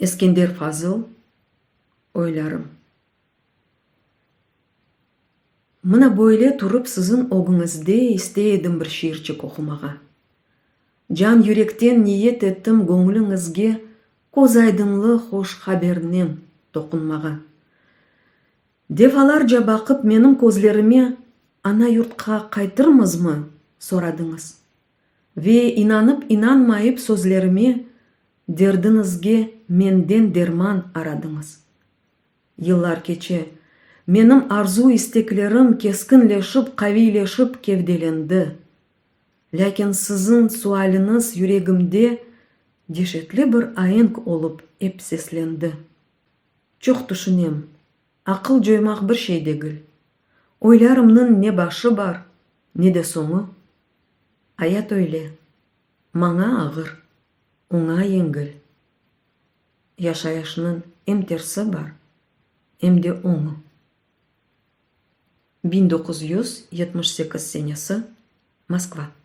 Eskender Fazıl, Oylarım. Mına böyle turıp siziñ ögüñizde istey edim bir şiirçik oqumağa. Can yürekten niyet ettim göñlüñizge közaydınlı hoş habernen toqunmağa. Defalarca baqıp menim közlerime ana-yurtqa qaytırmızmı, soradıñız. Ve inanıp-inanmayıp sözlerime derdiñizge menden derman aradıñız. Yıllar keçe, menim arzu-isteklerim keskinleşip, qaviyleşip kevdelendi. Lâkin siziñ sualiñiz yüregimde deşetli bir aenk olıp ep seslendi. Çoq tüşünem, aqıl coymaq bir şey degil. Oylarımnıñ ne başı bar, ne de soñu. Ayat öyle, maña ağır, oña yengil. Yaşayışnıñ em tersi bar, em de oñu. 1978 senesi, Moskva.